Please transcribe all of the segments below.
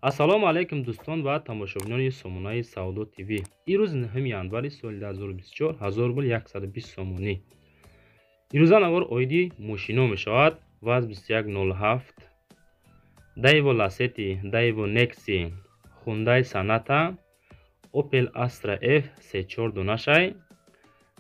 Ассалому алайкум, дӯстон ва тамошобинони сомонаи Савдо ТВ. Ирӯз 9 январи соли 2024, 1000 рубл 120 сомонӣ. Ирӯза навор оиди мошино мешавад. ВАЗ 2107, Daewoo Lacetti, Daewoo Nexia, Hyundai Sonata, Opel Astra F 34 донашай,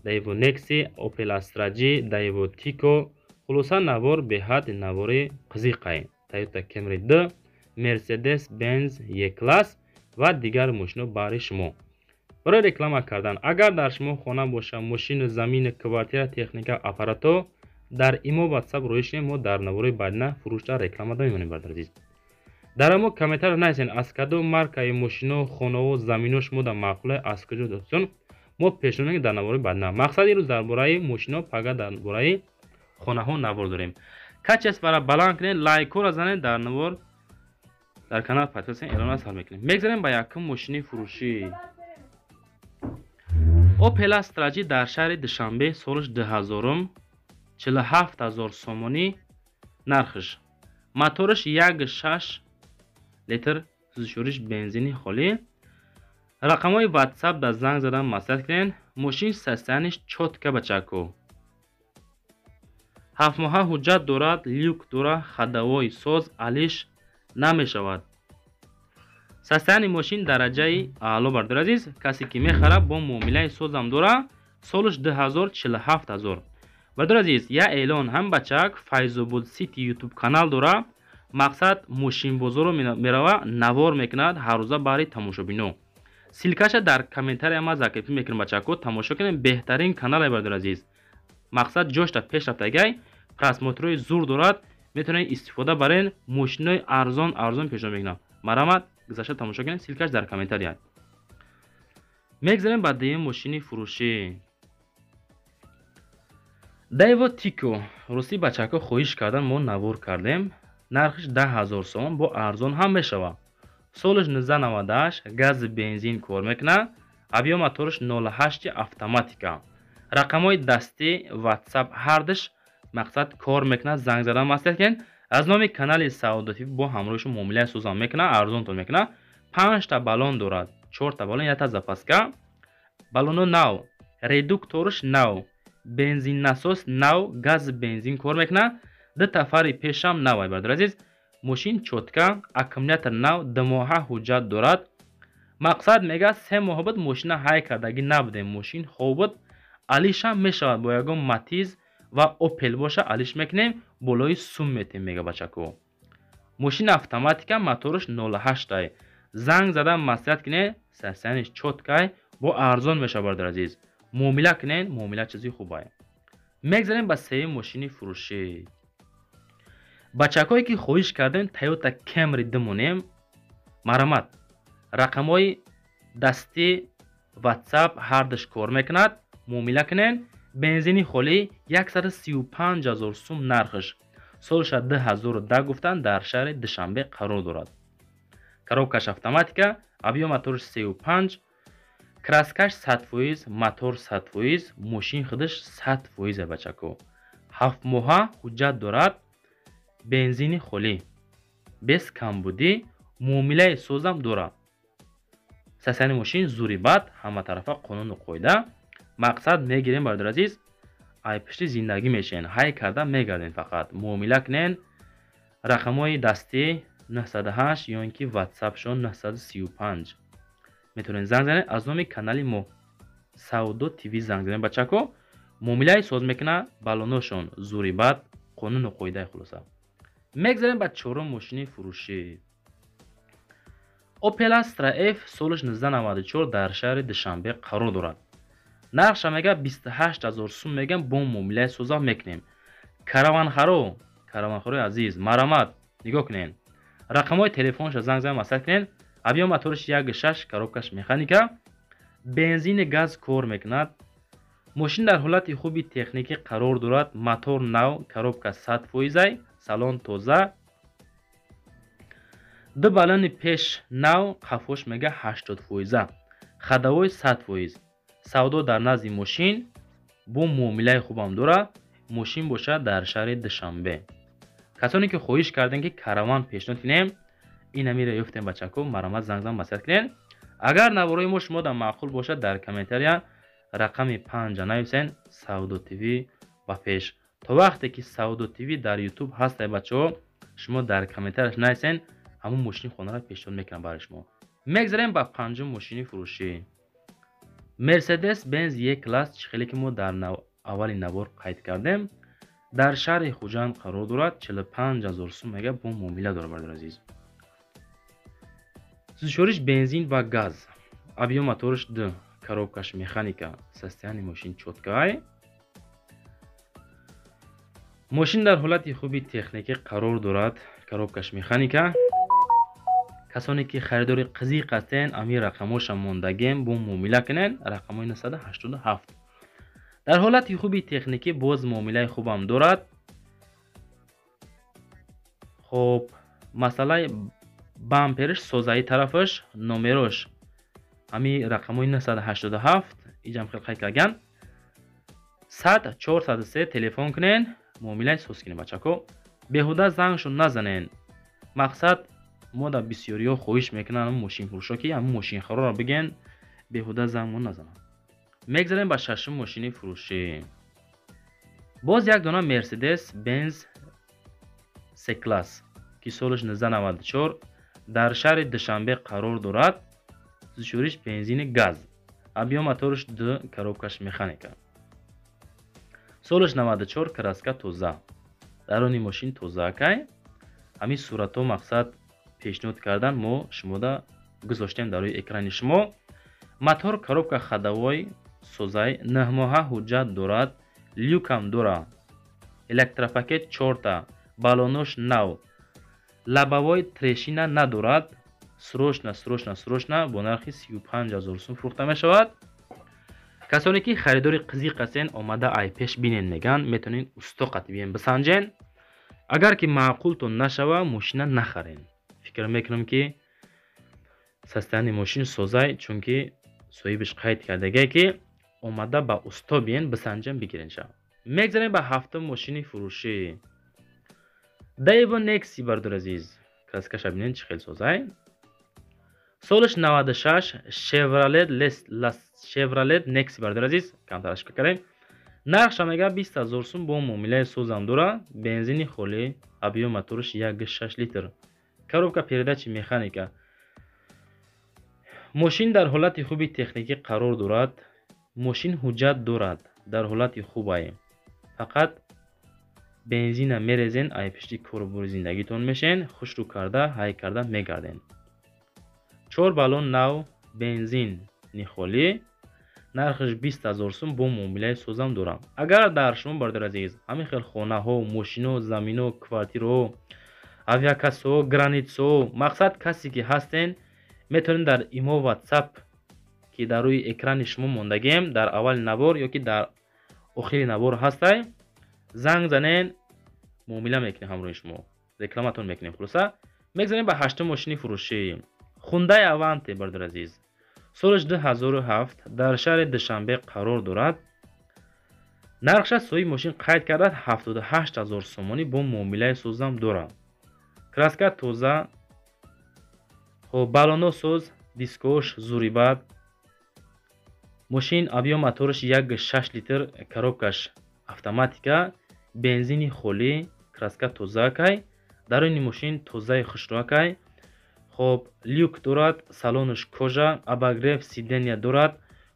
Daewoo Nexia, Opel Astra G, Daewoo Tico. Хулоса, навор беҳад навори қизиқай. Toyota Camry 2, Mercedes Benz E-класс ва дигар мошино баҳри шумо. Барои реклама кардан, агар дар шумо хона боша, мошину, замину, квартира, техника, аппарато, дар имо, WhatsApp роиш кунед, мо дар наворои баъдина фурӯшда реклама мемонем. Бародари азиз, дар амо комментарио нависен, аз кадом маркаи мошино, хонао, замино шумо дар маъқуле, аз куҷо дӯстон, мо пешниҳод мекунем дар наворои баъдина. Мақсад, ирӯз дар бораи мошино, пага дар бораи хонаҳо навор дорем. Качествора баланд кунед, лайкҳоро занед, дар навор, дар канал подписка, эълон сар мекунем. Мегзарем ба якум мошини фурӯшӣ. Opel Astra G дар шаҳри Душанбе, солаш 2000-ум, 47 000 сомонӣ нархш. Мотораш 1,6 литр, сӯзишвориш бензини холӣ. Рақамҳои WhatsApp дар занг задан маслиҳат кунед. Мошин состояниш чётко, бачако. Ҳафтмоҳа ҳуҷҷат дорад, люк дорад, ходовой соз, алиш намешавад. Состояни мошин дараҷаи аъло, бародари азиз. Касе ки мехарад, бо муомилаи созам дорад. Солаш 2000, 47 000. Бародари азиз, як эълон ҳам, бачак Файзобод Сити ютуб канал дорад. Мақсад, мошинбозоро мерава, навор мекунад ҳаррӯза баҳри тамошобино. Ссылкаша дар комментария ма закрепӣ мекунам, бачако, тамошо кунем. Беҳтарин канале, бародари азиз. Мақсад, ҷошта пеш рафтагай, просмотрҳои зур дорад, метавонед истифода барен. Мошинои арзон арзон пешниҳод мекунам. Марҳамат, гузашта тамошо кунед, ссылкаш дар комментария. Мегзарем ба дуюм мошини фурӯшӣ. Daewoo Tico. Ростӣ, бачаҳако хоҳиш кардан, мо навор кардем. Нархиш 10 000 сомон, бо арзон ҳам мешавад. Солаш 1998, гази бензин кор мекунад, объём мотораш 08, автоматика. Рақамҳои дастӣ, WhatsApp ҳардуш, мақсад, кор мекунад, занг задан маслиҳат кунед. Аз номи канали Савдо ТВ бо ҳамроҳишон муомилаи созам мекунад, арзонтон мекунад. Панҷта баллон дорад, чорта баллон, якта запаска. Баллоно нав, редукторш нав, бензиннасос нав, гази бензин кор мекунад, дута фари пешам нав ай. Бародари азиз, мошин чётко, аккумулятор нав, 2 моҳа ҳуҷҷат дорад. Мақсад, мега, 3 моҳ буд мошина ҳай кардагӣ набудем, мошин хоб буд. Алишам мешавад, бо ягон Матиз ва Опел боша, алиш мекунем, болои сум метем, мега бачако. Мошин автоматика, мотораш 08 ай. Занг задан маслиҳат кунед, состояниш чёткай, бо арзон мешавад. Бародари азиз, муомила кунед, муомила чизи хубай. Мегзарем ба сеюм мошини фурӯшӣ. Бачакҳое ки хоҳиш кардем Toyota Camry димонем, марҳамат, рақамҳои дастӣ, WhatsApp ҳардуш кор мекунад, муомила кунед. Бензини холӣ, 135 000 сум нархш. Солша 2010 гуфтанд, дар шаҳри Душанбе қарор дорад. Коробкаш автоматика, объём моторш 35, краскаш 100%, мотор 100%, мошин худаш 100%, бачако. 7 моҳа ҳуҷҷат дорад, бензини холӣ, без камбудӣ, муомилаи созам дорад. Состояни мошин зури бад, ҳаматарафа қонуну қоида. Мақсад, мегирем, бародари азиз, ай пишти зиндагӣ мешавен, ҳай карда мегардем. Фақат муомила кунен. Рақамҳои дастӣ 908 ё ин ки ватсапшон 935, метавонед занг занед. Аз номи канали мо Савдо ТВ занг занед, бачако. Муомилаи соз мекунад, баллоношон зури бад, қонуну қоидаи. Хулоса, мегзарем ба чорум мошини фурӯшӣ. Opel Astra F, солаш 1994, дар шаҳри Душанбе қарор дорад. Нархша мега 28 000 сум мегам, бо муомилаи созам мекунем. Караванхаро, караванхарои азиз, марҳамат, нигоҳ кунед, рақамҳои телефонша, занг занед, маслиҳат кунед. Объём мотораш 1,6, коробкаш механика, бензини газ кор мекунад. Мошин дар ҳолати хуби техникӣ қарор дорад, мотор нав, коробка 100 фоизай, салон тоза, ду баллони пеш нав, қафош мега 80 фоиза, ходовой 100%. Савдо дар назди мошин, бо муомилаи хубам дорад. Мошин бошад дар шаҳри Душанбе. Касоне ки хоҳиш кардем, ки караван пешниҳод кунем, Ин амира ёфтем, бачако, марамат занг зан, маслиҳат кунен. Агар наворои мо шумо дар маъқул бошад, дар комментария рақами 5 нависен. Савдо ТВ ба пеш. То вақте ки Савдо ТВ дар Ютуб ҳастай, бачаҳо, шумо дар комментарияш нависен, ҳамун мошини хонаро пешниҳод мекунам барои шумо. Мегзарем ба панҷум мошини фурӯшӣ. Мерседес Бенз Е класс, чӣ хеле ки мо дар аввали навор қайд кардем, дар шаҳри Хуҷанд қарор дорад. 45 000 сум мега, бо муомила дорад, бародари азиз. Сӯзишвориш бензин ва газ, объём мотораш д, коробкаш механика, состояние мошин чёткай. Мошин дар ҳолати хуби техникӣ қарор дорад, коробкаш механика. Касоне ки харидори қизиқ ҳастен, ами рақамоша мондагем, бо муомила кунен. Рақамҳои 987. Дар ҳолати хуби техникӣ, боз муомилаи хубам дорад. Хоб, масъалаи бамперш созаи тарафаш, номерош ҳами рақамҳои 987, иҷам хел қайд карган. 100 403 телефон кунен, муомилаи соз кунен, бачако. Беҳуда зангшон назанен. Мақсад, мо дар бисёриҳо хоҳиш мекунанд мошинфурӯшо, ки ҳамин мошинхароро бигӯен, беҳуда зангмо назананд. Мегзарем ба шашум мошини фурӯшӣ. Боз як дона Мерседес Бенз С класс, ки солаш 1994, дар шаҳри Душанбе қарор дорад. Сӯзишвориш бензини газ, объём мотораш д, коробкаш механика. Солаш 94, краска тоза, дарони мошин тоза акай. Ҳамин суратҳо, мақсад, пешниҳод кардан, мо шумода гузоштем дар рӯи экрани шумо. Мотор, коробка ходовой созай, 9 моҳа ҳуҷҷат дорад, люкам дора, электропакет чорта, балонош нав, лобовой трещина надорад. Срочно, срочно, срочно бо нархи 35 000 сум фурӯхта мешавад. Касоне ки харидори қизиқ ҳастен, омада ай пеш бинен, меган, метавонед усто қатӣ биен, бисанҷен. Агар ки маъқултон нашава, мошина нахарен. Фикр мекунам, ки состояние мошин созай, чунки соҳибаш қайд кардагае, ки омада ба усто биен, бисанҷен, бигирен ша. Мегзарем ба ҳафтум мошини фурӯшӣ. Дэво Некси, бародари азиз, краскаша бинен, чӣ хел созай. Солаш 96, Шевролет Некси, бародари азиз, камтараш кардем. Нархша мега 20 000 сум, бо муомилаи созам дора. Бензини холӣ, объём мотораш 1,6 литр, коробка передачи механика. Мошин дар ҳолати хуби техникӣ қарор дорад. Мошин ҳуҷҷат дорад, дар ҳолати хубае. Фақат бензина мерезен, ай пишти кору бори зиндагитон мешен, хушрӯ карда, ҳай карда мегарден. Чор баллон нав, бензини холӣ, нархаш 20 000 сум, бо муомилаи созам дорам. Агар дар шумо, бародари азиз, ҳамин хел хонаҳо, мошино, замино, квартираҳо, авиакассаҳо, границаҳо, мақсад, касе ки ҳастен, метавонед дар имо, Ватсап, ки дар рӯи экрани шумо мондагем, дар аввали навор ё ки дар охири навор ҳастай, занг занен, муомила мекунем ҳамроҳи шумо, рекламатон мекунем. Хулоса, мегзарем ба ҳаштум мошини фурӯшӣ. Хундай Аванте, бародари азиз, солаш 2007, дар шаҳри Душанбе қарор дорад. Нархша соҳиби мошин қайд кардад 78 000 сомонӣ, бо муомилаи созам дорад. Краска тоза, хоб, баллоно соз, дискош зурибад. Мошин объём мотораш 1,6 литр, коробкаш автоматика, бензини холӣ, краска тозаакай, даруни мошин тозаи хушрӯакай. Хоб, люк дорад, салонаш кожа, обогрев сиденья дорад.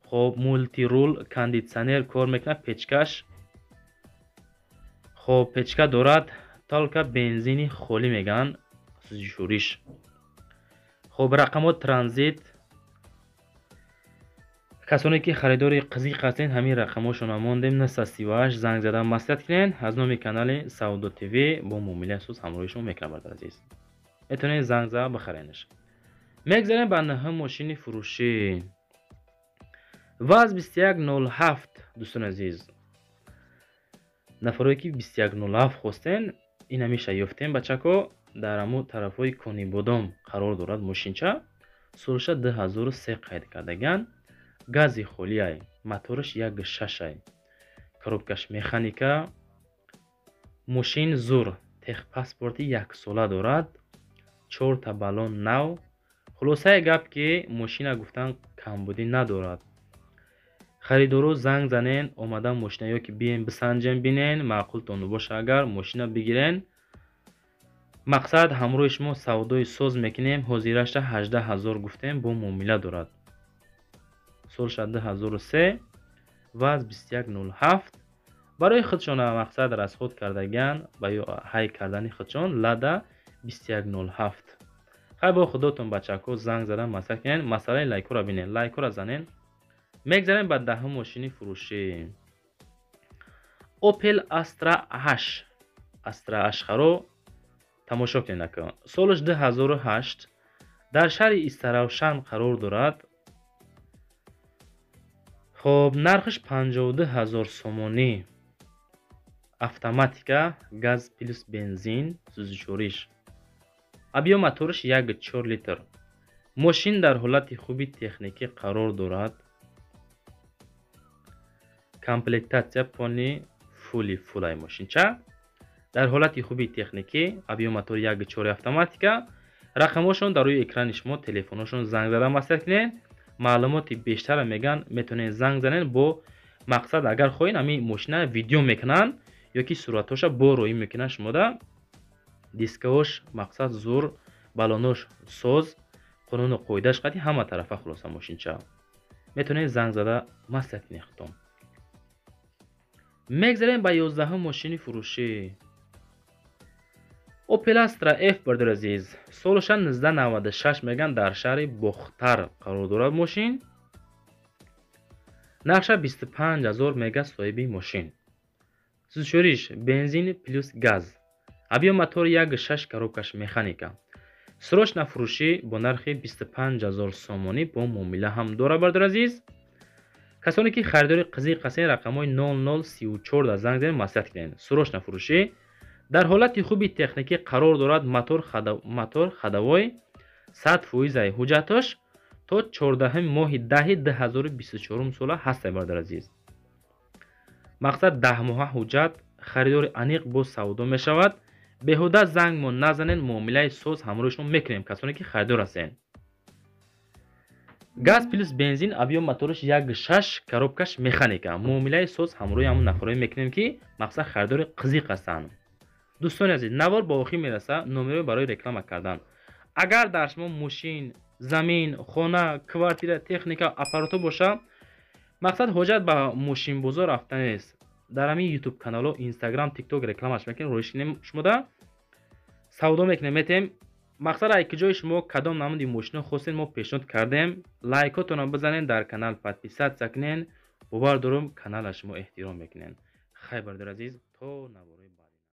Хоб, мультируль, кондитсионер кор мекунад, печкаш, хоб, печка дорад. Только бензини холӣ мегӯянд сӯзишвориш. Хоб, рақамҳо транзит. Касоне ки харидори қизиқ ҳастед, ҳамин рақамҳошонро мондем, 938, занг зада маслиҳат кунед. Аз номи канали Савдо ТВ бо муомилаи соз ҳамроҳи шумо мекунам. Бародари азиз, метавонед занг зада бихаренаш. Мегзарем ба нӯҳум мошини фурӯшӣ. ВАЗ 2107. Дӯстони азиз, нафарое ки 2107 хостен, ин ҳамеша ёфтем, бачако. Дар ҳамун тарафҳои Конибодом қарор дорад мошинча. Солша 2003 қайд кардаган, гази холиай, мотораш 1,6-ай, коробкаш механика. Мошин зур, техпаспорти яксола дорад. 4та баллон нав. Хулосаи гап ки мошина гуфтан камбудӣ надорад. Харидоро занг занен, омада мошина ё ки биен бисанҷен, бинен, маъқултон боша агар мошина бигирен. Мақсад ҳамроҳи шумо савдои соз мекунем. Ҳозираша 18 000 гуфтем, бо муомила дорад. Солша 2003, ваз 2107. Барои худшон мақсад расход кардагиан ба ё ҳай кардани худшон Лада 2107. Хай бо худотон бачако занг задан маслиҳат кунен, масъалаи лайкҳоро бинен, лайкҳоро занен. Мегзарем ба даҳум мошини фурӯшӣ. Opel Astra 8. Astra 8 харо тамошо кунед ака. Солаш 2008, дар шаҳри Истаравшан қарор дорад. Хоб, нархаш 52 000 сомонӣ. Автоматика, газ плюс бензин, сӯзишвориш. Объём мотораш 1,4 литр. Мошин дар ҳолати хуби техникӣ қарор дорад. Комплектация полный фули фулай мошинча. Дар ҳолати хуби техникӣ, объём мотор 1,4, автоматика. Рақамҳошон дар рӯи экрани шумо, телефонҳошон, занг зада маслиҳат кунед. Маълумоти бештарро мегӯянд, метавонед занг занед бо мақсад, агар хоҳед ҳамин мошина видео мекунанд ё ки суратҳоша бо роӣ мекунанд шумода. Дискаҳош мақсад зур, баллонош соз, қонуну қоидааш қати ҳама тарафа хулоса мошинча. Метавонед занг зада маслиҳат кунед худтон. Мегзарем ба 11-ум мошини фурӯшӣ. Opel Astra F, бародари азиз, солаша 1996 мегӯянд, дар шаҳри Бохтар қарор дорад мошин. Нархша 25 000 мега соҳиби мошин. Сӯзишвориш бензин плюс газ. Объём мотор 1,6, коробкаш механика. Срочно фурӯшӣ бо нархи 25 000 сомонӣ, бо муомила ҳам дорад, бародари азиз. Касоне ки харидори қизиқ ҳастед, рақамҳои 0034 дар занг занед, маслиҳат кунед. Срочно фурӯшӣ дар ҳолати хуби техникӣ қарор дорад. Мотор ходовой 100%. Ҳуҷҷатош то 14 моҳи 10 2024 сола ҳастад, бародари азиз. Мақсад 10 моҳа ҳуҷҷат, харидори аниқ бо савдо мешавад. Беҳуда зангмо назанед, муомилаи соз ҳамроҳи шумо мекунем, касоне ки харидор ҳастед. Газ плюс бензин, объём мотораш 1,6, коробкаш механика. Муомилаи соз ҳамроҳи ҳамон нафарое мекунем, ки мақсад харидори қизиқ ҳастанд. Дӯстони азиз, навор ба охир мерасад. Номерҳо барои реклама кардан. Агар дар шумо мошин, замин, хона, квартира, техника, аппаратҳо боша, мақсад ҳоҷат ба мошинбозор рафта нест. Дар ҳамин ютуб каналҳо, Инстаграм, Тикток рекламаш мекунем, роиш кунем, шумода савдо мекунем, метем. Мақсад ай ки ҷои шумо кадом намуди мошино хостед, мо пешниҳод кардем. Лайкотонро бизанед, дар канал подписаться кунед. Бовар дорам, канала шумо эҳтиром мекунед. Хайр, бародари азиз, то наворои баъд.